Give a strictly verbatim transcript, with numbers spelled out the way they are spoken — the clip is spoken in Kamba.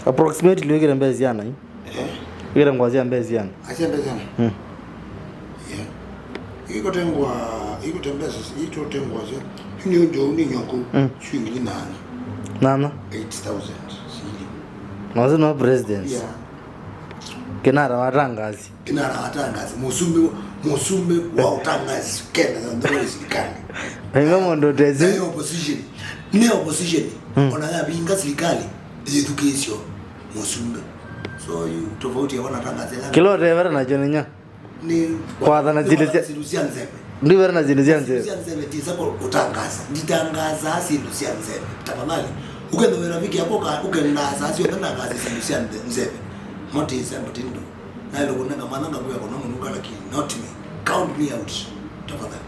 Approximately wĩkĩte mbesa siana ĩ? Eh? Wĩkĩte ngũa sya mbesa siana? Asya mbesa siana? Mm. Yeah. Ikotengwa, ikotembesa, itotengwa syo. Ni njo ni nyoko. Mm. Shilingi nana. Nana? Eight thousand. Sili. Nazi no president. Yeah. Kinara watangazi. Kinara watangazi. Musumbi, musumbi wa utangazi. Kenya, ndio serikali. Ndio mondo tezi. Ndio opposition. Ndio opposition. Mm. Ona ya binga serikali. Yethukĩĩsyo mũsumbĩ. So yu tofauti ya wanatangaza ĩla kĩla ũtevera nakyo nĩ nya nĩ kwathana syĩndũ sya nzeve. Ndwĩvera na syĩndũ sya nzeve. Sya nzeve ti sako kũtangaza. Nditangaza syĩndũ sya nzeve. Tafadhali. Ũkethĩwa wĩ rafiki yakwa ũkendaza syonthe ndangaze syĩndũ sya nzeve. Motĩsya mutindo. Naĩle kũnenga mana ngakwĩa kona mũnuka lakini not me. Count me out. Tafadhali.